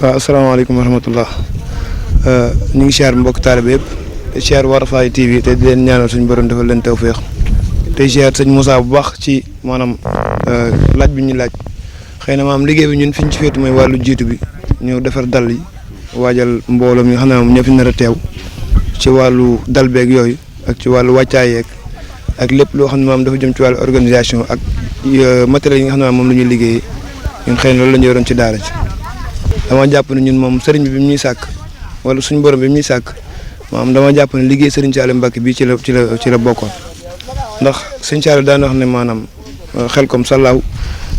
waaw asalaamaaleykum wa rahmatullah ñu ngi siyaar mbokk taalibe yëpp te siyaar Wadduha TV te di leen ñaanal suñu borom defal leen tawféex te siyaar sëñ Moussa bu baax ci maanaam laaj bi ñu laaj xëy na maanaam liggéey bi ñun fi ñu ci féetu mooy wàllu jiitu bi ñu defar dal yi waajal mbooloo mi nga xam ne moom ñoo fi nar a teew ci wàllu dal beeg yooyu ak ci wàllu wàccaay yeeg ak lépp loo xam ne maanaam dafa jëm ci wàllu organisation ak matériel yi nga xam ne moom la ñuy liggéeyee ñun xëy na loolu la ñu yoroon ci daara ci dama jàpp ne ñun moom sëriñ bi mu ñuy sàkk wala suñu borom bi mu ñuy sàkk maanaam dama jàpp ne liggéey sëriñ Saliou Mbacké bii ci la bokkoon ndax sëriñ Saliou daan wax ne maanaam xel comme sallaaw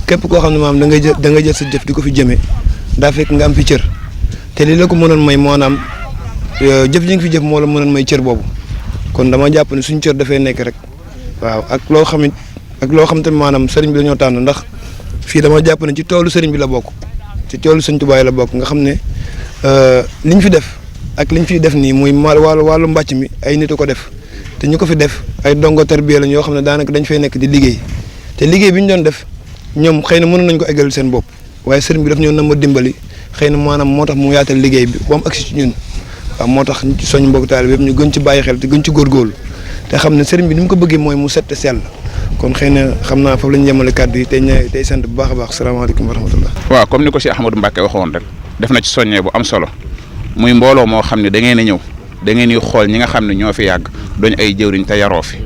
képp koo xam ne maanaam da nga jël sa jëf di ko fi jëmee daa fekk nga am fi cër te li la ko mënoon may maanaam jëf ji nga fi jëf moo la mënoon may cër boobu kon dama jàpp ne suñu cër dafay nekk rek waaw ak loo xam tamit maanaam sëriñ bi dañoo tànn ndax fii dama jàpp ne ci toolu sëriñ bi la bokk ci toolu sëñ Tuubaa la bokk nga xam ne liñ fi def ak liñ fiy def nii muy wàllu mbàcc mi ay nit a ko def te ñu ko fi def ay dongo tarbiya lañ yoo xam ne daanaka dañ fay nekk di liggéey te liggéey bi ñu doon def ñoom xëy na mënoon nañ ko eggal seen bopp waaye sëriñ bi daf ñëw na ma dimbali xëy na maanaam moo tax mu yaatal liggéey bi ba mu agsi ci ñun waaw moo tax ñu ci soñ mbokk taalibe yëpp ñu gën ci bàyyi xel te gën ci góorgóorlu te xam ne sëriñ bi ni mu ko bëggee mooy mu set te sell kon xëy na xam naa foofu la ñu yemale kàddu yi tey sant bu baax a baax salaamaaleykum wa rahmatullah. waaw comme ni ko Cheikh Ahmadou Mbacké waxoon rek def na ci soññee bu am solo muy mbooloo moo xam ne da ngeen a ñëw da ngeen di xool ñi nga xam ne ñoo fi yàgg doon ay jëwriñ te yaroo fi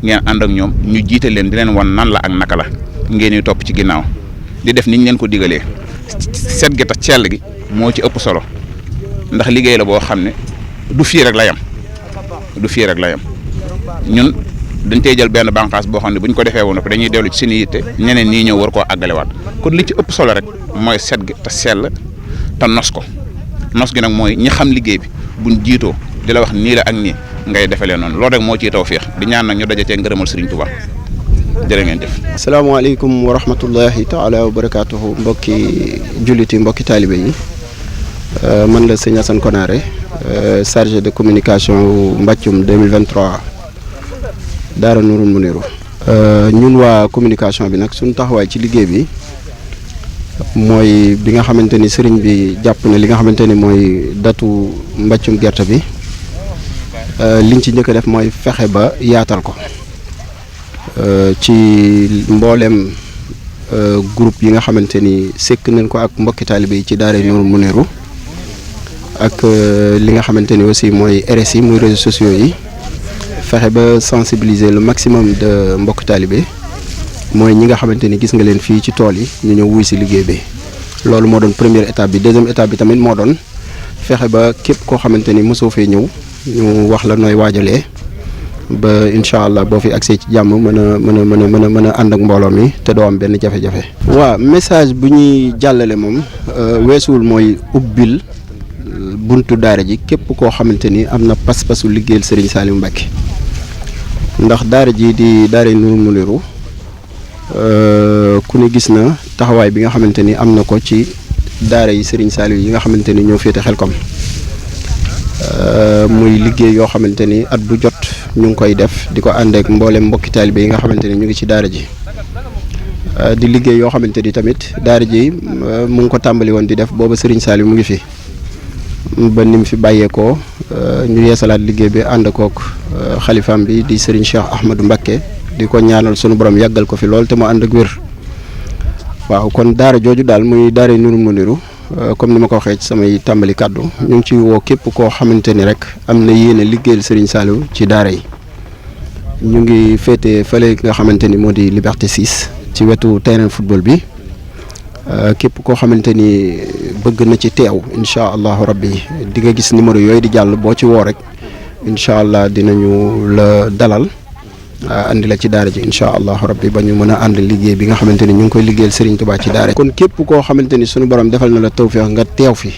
ngeen ànd ak ñoom ñu jiite leen di leen wan nan la ak naka la ngeen di topp ci ginnaaw di def niñ leen ko digalee set gi tax cell gi moo ci ëpp solo ndax liggéey la boo xam ne du fii rek la yam ñun dañ tey jël benn bànqaas boo xam ne bu ñu ko defee woon dañuy dellu ci seen yitte ñeneen ñii ñëw war koo àggalewaat kon li ci ëpp solo rek mooy set gi te sell te nos gi nag mooy ñi xam liggéey bi buñ jiitoo di la wax nii la ak nii ngay defalee noonu loolu rek moo ciy tawfeex di ñaan nag ñu daje cee ngërëmal Serigne Touba jërë ngeen jëf. asalaamaaleykum wa rahmatullahi taala wa barakaatuhu mbokki julliti mbokki taalibe yi man la sëñ Assane Konaré chargé de communication Mbàccum 2023 Daara Nourul Mouniru ñun waa communication bi nag suñu taxawaay ci liggéey bi mooy bi nga xamante ni sëriñ bi jàpp na li nga xamante ni mooy datu mbàccum gerte bi liñ ci njëkk a def mooy fexe ba yaatal ko ci mboolem groupe yi nga xamante ni sekk nañ ko ak mbokki taalibe yi ci Daara Nourul Mouniru ak li nga xamante ni aussi mooy RSI muy réseaux sociaux yi fexe ba sensibiliser le maximum de mbokk taalibe mooy ñi nga xamante ni gis nga leen fii ci tool yi ñu ñëw wuy si liggéey bi loolu moo doon première étape bi deuxième étape bi tamit moo doon fexe ba képp koo xamante ni mosoo fee ñëw ñu wax la nooy waajalee ba incha allah boo fi accès ci jàmm mën a ànd ak mbooloo mi te doo am benn jafe-jafe. waaw message bu ñuy jàllale moom weesuwul mooy ubbil buntu daara ji képp koo xamante ni am na pas-pasu liggéeyal Serigne Saliou Mbacké ndax daara ji di Daara Nourul Mouniru ku ne gis na taxawaay bi nga xamante ni am na ko ci daara yi Serigne Saliou yi nga xamante ni ñoo féete Xelkom muy liggéey yoo xamante ni at bu jot ñu ngi koy def di ko ànd ak mboolem mbokki taalibe yi nga xamante ni ñu ngi ci daara ji di liggéey yoo xamante ni tamit daara ji mu ngi ko tàmbali woon di def booba Serigne Saliou mu ngi fi ba ni mu fi bàyyeekoo ñu yeesalaat liggéey bi ànd kook xalifaam bi di Serigne Cheikh Ahmadou Mbacké di ko ñaanal sunu borom yàggal ko fi lool te mu ànd ak wér waaw kon daara jooju daal muy Daara Nourul Mouniru comme ni ma ko waxee ci samay tàmbali kàddu ñu ngi ci woo képp koo xamante ni rek am na yéene liggéeyal Serigne Saliou ci daara yi ñu ngi féete fële nga xamante ni moo di Liberté 6 ci wetu terrain football bi képp koo xamante ni bëgg na ci teew incha allahu rabbi di nga gis numéro yooyu di jàll boo ci woo rek incha allah dinañu la dalal andi la ci daara ji incha allahu rabbi ba ñu mën a ànd liggéey bi nga xamante ni ñu ngi koy liggéeyal Serigne Touba ci daara kon képp koo xamante ni sunu borom defal na la tawfeex nga teew fi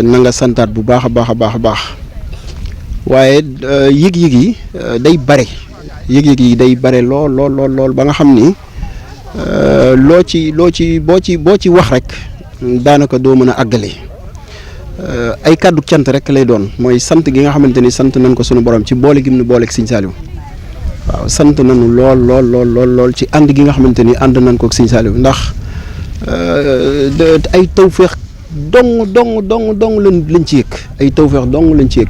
na nga santaat bu baax a baax waaye yëg-yëg yi day bare yëg-yëg yi day bare lool ba nga xam ni boo ci wax rek daanaka doo mën a àggale ay kàddu cant rek lay doon mooy sant gi nga xamante ni sant nañ ko sunu borom ci boole gi mu boole ak Serigne Saliou waaw sant nañu lool ci ànd gi nga xamante ni ànd nañ ko ak Serigne Saliou ndax ay tawfeex dong lañ ci yëg ay tawfeex dong lañ ci yëg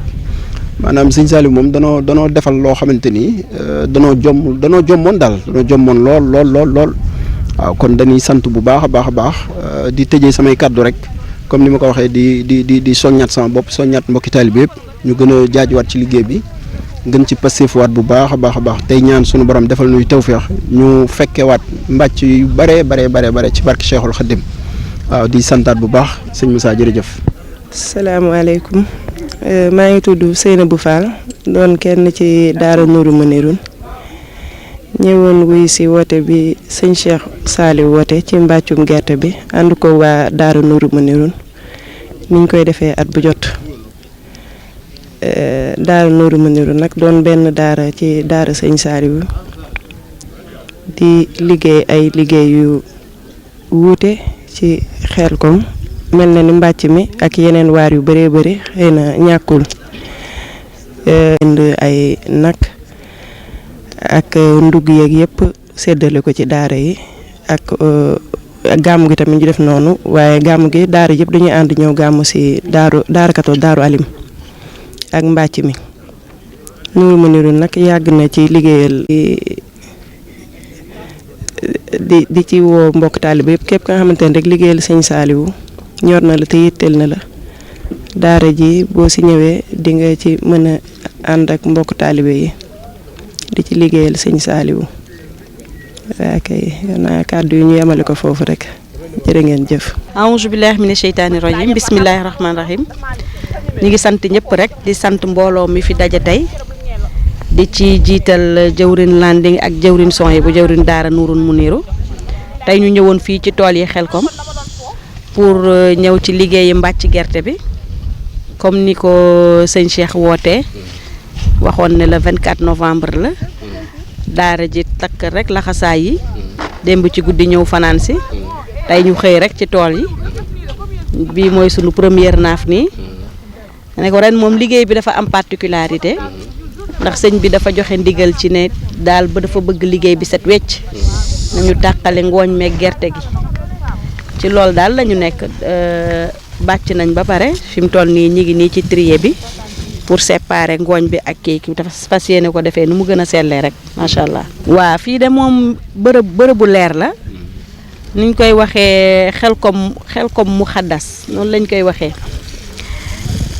maanaam sëñ Saliou moom danoo defal loo xamante ni danoo jommoon daal danoo jommoon lool waaw kon dañuy sant bu baax a baax di tëjee samay kàddu rek comme ni ma ko waxee di soññaat sama bopp soññaat mbokki taalibe yëpp ñu gën a jaajuwaat ci liggéey bi gën ci pasteefuwaat bu baax a baax tey ñaan suñu borom defal nuy tawfeex ñu fekkewaat mbàcc yu bare ci barke Cheikhul Khadim waaw di santaat bu baax sëñ Moussa jërëjëf. salaamaaleykum maa ngi tudd Seynabou Fall doon kenn ci Daara Nourou Mouniroune ñëwoon wuy si woote bi sëñ Cheikh Saliou woote ci mbàccum gerte bi ànd ko waa Daara Nourou Mouniroune niñ koy defee at bu jot. Daara Nourou Mouniroune nag doon benn daara ci daara sëñ Saliou di liggéey ay liggéey yu wuute ci Xelkom mel na ni mbàcc mi ak yeneen waar yu bëree bëri xëy na ñàkkul indi ay nag ak ndugg yeeg yëpp séddale ko ci daara yi ak gàmmu gi tamit ñu def noonu waaye gàmmu gi daara yëpp dañuy ànd ñëw gàmmu si daaru alim ak mbàcc mi Nourou Mouniroune nag yàgg na ci liggéeyal di ci woo mbokk taalibe yëpp képp ka nga xamante ne rek liggéeyal sëñ Saliou ñor na la te yitteel na la daara ji boo si ñëwee di nga ci mën a ànd ak mbokk taalibe yi di ci liggéeyal sëñ Saliou waa kay naa kàddu yu ñu yemale ko foofu rek jërë ngeen jëf. aouzu billahi mina sheytaani rajim bismillahi rahmaani rahim ñu ngi sant ñëpp rek di sant mbooloo mi fi daje tey di ci jiital jëwrin landing ak jëwrin son yi bu jëwrin Daara Nourou Mouniroune tey ñu ñëwoon fii ci tool yi Xelkom pour ñëw ci liggéeyi mbàcc gerte bi comme ni ko sëñ Cheikh wootee waxoon ne le 24 novembre la daara ji takk rek laxasaay yi démb ci guddi ñëw fanaan si tey ñu xëy rek ci tool yi bii mooy sunu première naaf nii ne ko ren moom liggéey bi dafa am particularité ndax sëñ bi dafa joxe ndigal ci ne daal ba dafa bëgg liggéey bi set wecc nañu tàqale ngooñ meeg gerte gi ci loolu daal lañu nekk bàcc nañ ba pare fi mu toll nii ñi ngi nii ci trier bi pour séparer ngooñ bi ak kii dafa fas yéene ko defee nu mu gën a sellee rek macha allah. waa fii de moom bërëbu leer la niñ koy waxee Xelkom mu xaddas noonu lañ koy waxee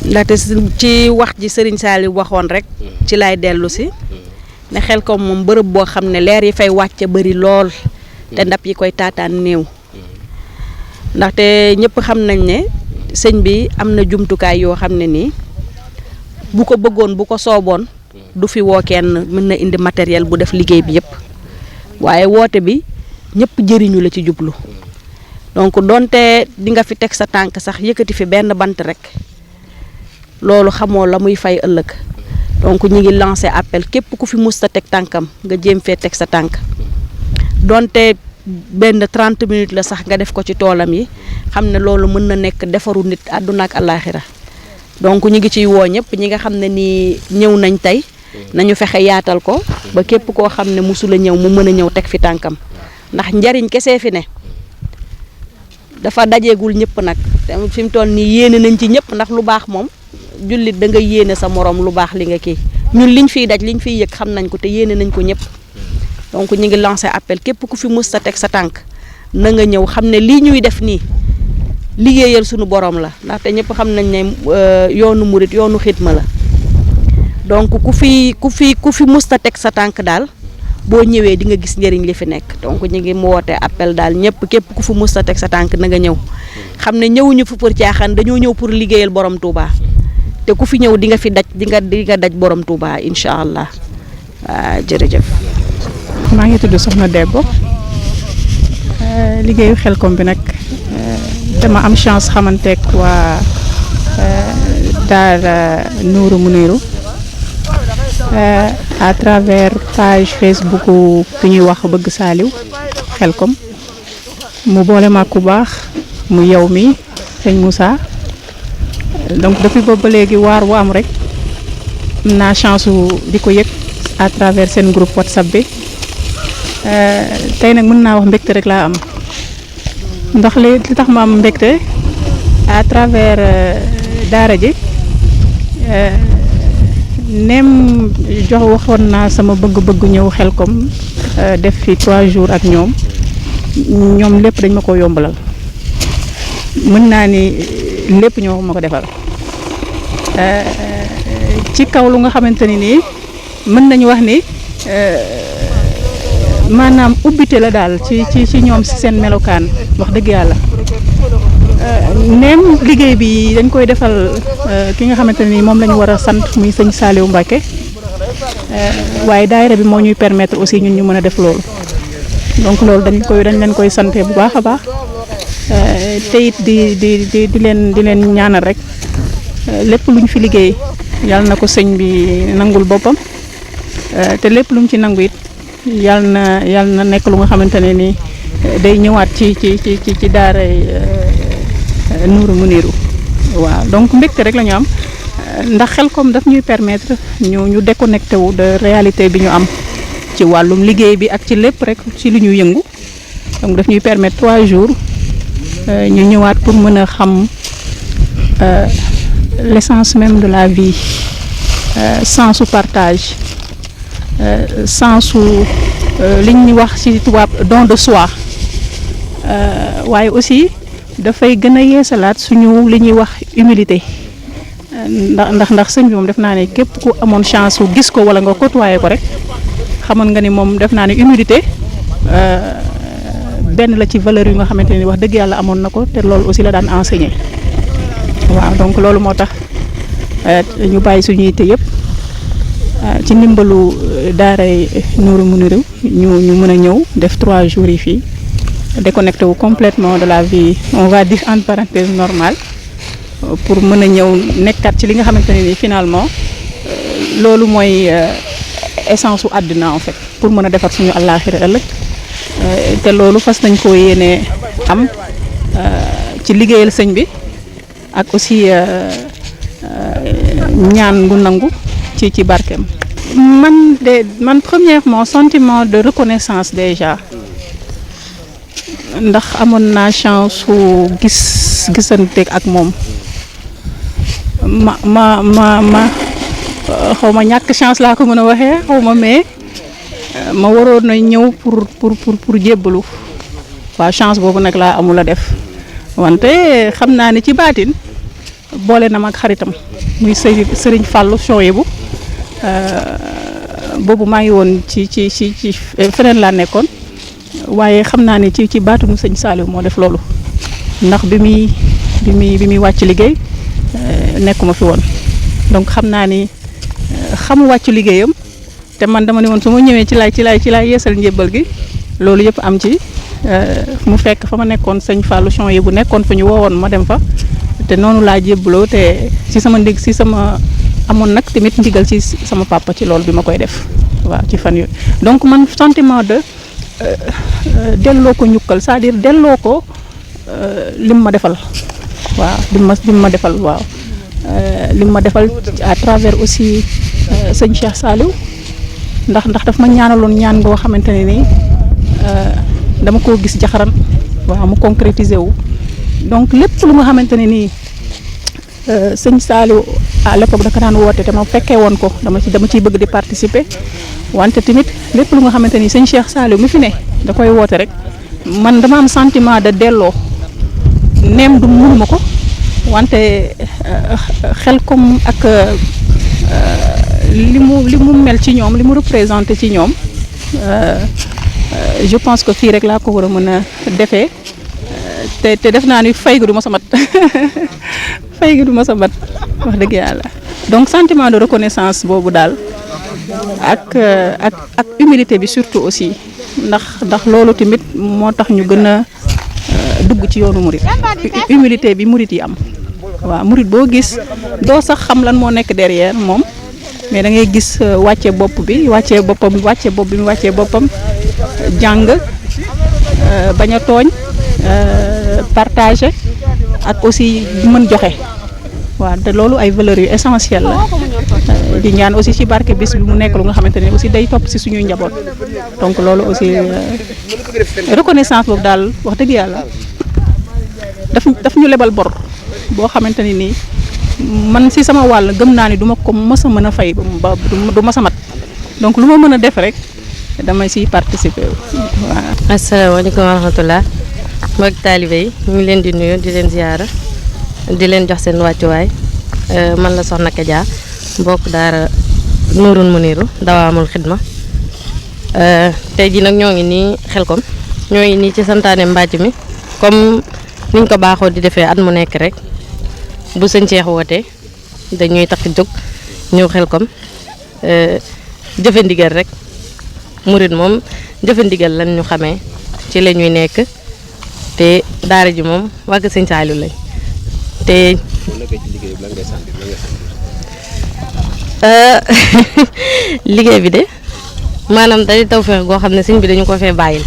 ndaxte ci wax ji Serigne Saliou waxoon rek ci lay dellu si ne Xelkom moom bërëb boo xam ne leer yi fay wàcc bari lool te ndab yi koy taataan néew ndaxte ñëpp xam nañ ne sëñ bi am na jumtukaay yoo xam ne nii bu ko bëggoon bu ko sooboon du fi woo kenn mën na indi matériel bu def liggéey bi yëpp waaye woote bi ñëpp jëriñu la ci jublu donc donte di nga fi teg sa tànk sax yëkkati fi benn bant rek loolu xamoo la muy fay ëllëg donc ñi ngi lancé appel képp ku fi mus ta teg tànkam nga jéem fee teg sa tànk donte benn 30 minutes la sax nga def ko ci toolam yi xam ne loolu mën na nekk defaru nit àdduna ak àllaaxira donc ñi ngi ciy woo ñëpp ñi nga xam ne nii ñëw nañ tey nañu fexe yaatal ko ba képp koo xam ne musula ñëw mu mën a ñëw teg fi tànkam ndax njariñ kese fi ne dafa dajeegul ñëpp nag fi mu toll nii yéene nañ ci ñëpp ndax lu baax moom jullit da nga yéene sa morom lu baax li nga kii ñun liñ fiy daj liñ fiy yëg xam nañ ko te yéene nañ ko ñëpp donc ñu ngi lancé appel képp ku fi mus sa teg sa tànk na nga ñëw xam ne lii ñuy def nii liggéeyal suñu borom la ndaxte ñëpp xam nañ ne yoonu murit yoonu xitma la donc ku fi mus ta teg sa tànk daal boo ñëwee di nga gis njëriñ li fi nekk donc ñu ngi mu woote appel daal ñëpp képp ku fi mus ta teg sa tànk na nga ñëw xam ne ñëwuñu fi pour caaxaan dañoo ñëw pour liggéeyal borom Touba te ku fi ñëw di nga fi daj di nga daj borom Touba incha allah waaw jërëjëf. maa ngi tudd Soxna Debbo liggéeyu Xelkom bi nag dama am chance xamanteeg waa Daara Nourou Mouniroune à travers page Facebook ki ñuy wax Bëgg Saliou Xelkom mu boole ma ku baax mu yow mi sëñ Moussa donc depuis boobu ba léegi waar wu am rek am naa chance di ko yëg à travers seen groupe WhatsApp bi tey nag mën naa wax mbégte rek laa am ndax li tax ma am mbégte à travers daara ji nem jox waxoon naa sama bëgg-bëgg ñëw Xelcom def fi 3 jours ak ñoom lépp dañ ma ko yombalal mën naa ni lépp ñoo ma ko defal ci kaw lu nga xamante ni nii mën nañu wax ni maanaam ubbite la daal ci ñoom si seen melokaan wax dëgg yàlla neem liggéey bi dañ koy defal ki nga xamante ni moom la ñu war a sant muy sëñ Saliou Mbacké waaye daayira bi moo ñuy permettre aussi ñun ñu mën a def loolu donc loolu dañ leen koy sante bu baax a baax te it di leen ñaanal rek lépp luñ fi liggéey yàlla na ko sëñ bi nangul boppam te lépp lu mu ci nangu it yàlla na nekk lu nga xamante ne ni day ñëwaat ci daara Nuuru Muniru waaw donc mbégte rek la ñu am ndax Xelcom daf ñuy permettre ñu déconnecté wu de réalité bi ñu am ci wàllum liggéey bi ak ci lépp rek ci li ñu yëngu donc daf ñuy permettre 3 jours ñu ñëwaat pour mën a xam l'essence même de la vie sensu partage sensu li ñuy wax ci tubaab don de soi waaye aussi dafay gën a yeesalaat suñu li ñuy wax humilité ndax sëñ bi moom def naa ne képp ku amoon chance su gis ko wala nga côtoyer ko rek xamoon nga ni moom def naa ne humilité benn la ci valeur yu nga xamante ni wax dëgg yàlla amoon na ko te loolu aussi la daan enseigner waaw donc loolu moo tax ñu bàyyi suñu yitte yëpp ci ndimbalu daaray Nuuru Muniru ñu mën a ñëw def 3 jours yi fii déconnecté wu complètement de la vie on va dire entre parenthèses normale pour mën a ñëw nekkat ci li nga xamante ne ni finalement loolu mooy essence su àddina en fait pour mën a defar suñu àllaaxira ëllëg te loolu fas nañ ko yéene am ci liggéeyal sëñ bi ak aussi ñaan gu nangu ci barkeem. man premièrement sentiment de reconnaissance déjà ndax amoon naa chance su gisanteeg ak moom ma xaw ma ñàkk chance laa ko mën a waxee xaw ma mais ma waroon na ñëw pour jébbalu waaw chance boobu nag laa amul a def wante xam naa ne ci baatin boole na ma ak xaritam muy sëriñ Fallou Souhaïbou boobu maa ngi woon ci feneen laa nekkoon waaye xam naa ne ci baatunu sëñ Saliou moo def loolu ndax bi muy wàcc liggéey nekkuma fi woon donc xam naa ni xamu wàccu liggéeyam te man dama ne woon su ma ñëwee ci laay yeesal njébbal gi loolu yëpp am ci mu fekk fa ma nekkoon sëñ Fallou Souhaïbou nekkoon fa ñu woowoon ma dem fa te noonu laa jébbaloo te ci sama amoon nag tamit ndigal ci sama papa ci loolu bi ma koy def waaw ci fan yooyu donc man sentiment de delloo ko njukkal c'est-à-dire delloo ko lim ma defal waaw lim ma defal waaw lim ma defal à travers aussi sëñ Cheikh Saliou ndax daf ma ñaanaloon ñaan goo xamante ne nii dama koo gis jaxaran waaw mu concrétiser wu donc lépp lu nga xamante ne nii sëñ Saliou à l'époque da ko daan woote te ma fekkee woon ko dama ciy bëgg di participer wante tamit lépp lu nga xamante ni sëñ Cheikh Saliou mi fi ne da koy woote rek man dama am sentiment de delloo neem du mënuma ko wante Xelcom ak li mu mel ci ñoom li mu représenté ci ñoom je pense que fii rek laa ko war a mën a defee te def naa ni fay gi du ma sa mat fay gi du ma sa mat wax dëgg yàlla donc sentiment de reconnaissance boobu daal ak humilité bi surtout aussi ndax loolu tamit moo tax ñu gën a dugg ci yoonu murit humilité bi murit yi am waaw murit boo gis doo sax xam lan moo nekk derrière moom mais da ngay gis wàcce bopp bi wàcce boppam jàng bañ a tooñ partager ak aussi mën joxe waaw te loolu ay valeurs yu essentielles la di ñaan aussi ci barke bis bi mu nekk lu nga xamante ne aussi day topp ci suñuy njaboot donc loolu aussi reconnaissance boobu daal wax dëgg yàlla daf ñu lebal bor boo xamante ni nii man si sama wàll gëm naa ni du ma ko mës a mën a fay ba du mës a mat donc lu ma mën a def rek damay siy participer waaw. asalaamaaleykum wa rahmatulah mbokk taalibe yi ñu ngi leen di nuyu di leen ziyaara di leen jox seen wàccuwaay man la Soxna Kadia mbokk daara Nuurul Muniiru dawaamul xidma tey jii nag ñoo ngi nii Xelkom ñoo ngi nii ci santaane mbàcc mi comme niñ ko baaxoo di defee at mu nekk rek bu sëñ Cheikh wootee dañuy takk jóg ñëw Xelkom jëfe ndigal rek murit moom jëfe ndigal lan ñu xamee ci la ñuy nekk te daara ji moom wàgg sëñ Saaliw lañ te liggéey bi de maanaam day tawfeex goo xam ne sëñ bi dañu ko fee bàyyil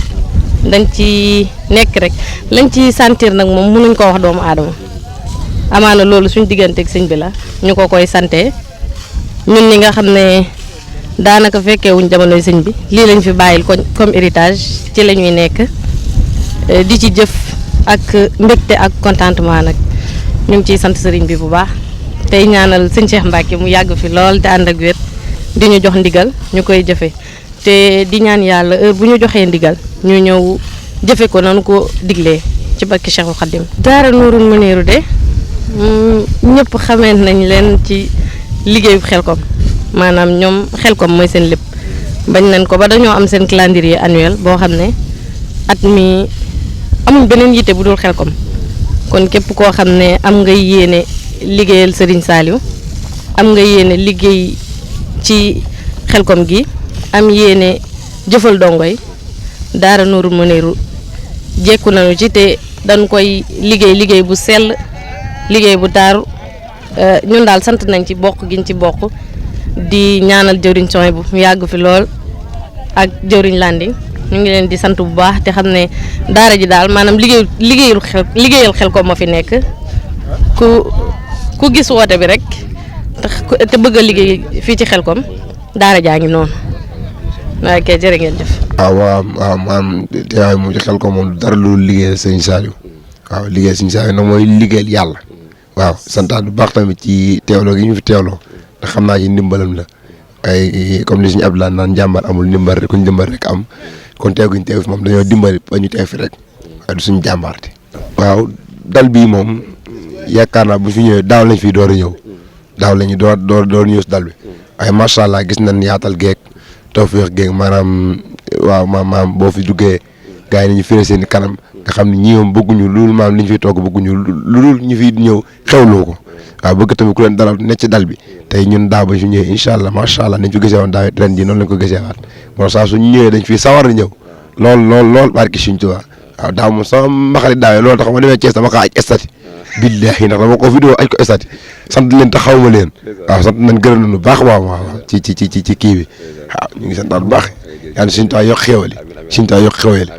dañ ci nekk rek lañ ci sentir nag moom mënuñ ko wax doomu aadama amaana loolu suñ digganteeg sëñ bi la ñu ko koy sante ñun ñi nga xam ne daanaka fekkee wuñ jamonoy sëñ bi lii lañ fi bàyyil comme héritage ci la ñuy nekk di ci jëf ak mbégte ak contentement nag ñu ngi ciy sant sëriñ bi bu baax tey ñaanal sëñ Cheikh Mbacke mu yàgg fi lool te ànd ak wér di ñu jox ndigal ñu koy jëfe te di ñaan yàlla heure bu ñu joxee ndigal ñu ñëw jëfe ko nanu ko diglee ci barke Cheikhul Khadim. daara Nuurul Muniiru de ñëpp xamee nañ leen ci liggéeyu Xelkom maanaam ñoom Xelkom mooy seen lépp bañ nañ ko ba dañoo am seen calendrier annuel boo xam ne at mi amuñ beneen yitte bu dul Xelkom kon képp koo xam ne am ngay yéene liggéeyal Serigne Saliou am nga yéene liggéey ci Xelkom gi am yéene jëfal dongo yi daara Nuurul Muniiru jekku nañu ci te dañ koy liggéey bu sell liggéey bu taaru ñun daal sant nañ ci bokk giñ ci bokk di ñaanal jëwriñ Soy bu mu yàgg fi lool ak jëwriñ Landing ñu ngi leen di sant bu baax te xam ne daara ji daal maanaam liggéeyal Xelkom moo fi nekk ku gis woote bi rek te bëgg a liggéey fii ci Xelkom daara jaa ngi noonu waaye kay jërë ngeen jëf. waaw maanaam teewaay moom ci Xelkom moom dara lu liggéeyal sëñ Saliou waaw liggéeyal sëñ Saliou nag mooy liggéeyal yàlla waaw santaat bu baax tamit ci teewloo gi ñu fi teewloo ndax xam naa ci ndimbalam la ay comme li suñu Abdoulaye naan njàmbar amul ndimbal rek kuñ ndimbal rek am kon teew guñ teew fi moom dañoo dimbali ba ñu teew fi rek waaye du suñu jàmbaarte. waaw dal bii moom yaakaar naa bu fi ñëwee daaw lañ fi door a ñëw daaw lañu door ñëw si dal bi waaye macha allah gis nañ yaatal geeg tawfeex geeg maanaam waaw maam boo fi duggee gars yi nañu firi seen i kanam nga xam ne ñii moom bëgguñu loolu maam li ñu fiy togg bëgguñu lu ñu fi ñëw xewloo ko waaw bëgg tamit ku leen dalal nekk ci dal bi tey ñun daaw ba ñu ñëwee incha allah macha allah nañ fi gisee woon daaw ren ji noonu lañ ko gisee waat moo saa suñu ñëwee dañ fi sawar a ñëw lool barki Sëriñ Tuubaa waaw daaw moom sama mbaxali daawee loolu tax ma demee Thiès dama ko aj estati billaahi ndax dama ko vidéo aj ko estati sant leen te xaw ma leen waaw sant nañ gërëm nañu baax waaw ci kii bi waaw ñu ngi sant daal bu baax yàlla Sëriñ Tuubaa yokk xéewali Sëriñ Tuubaa yokk xéewali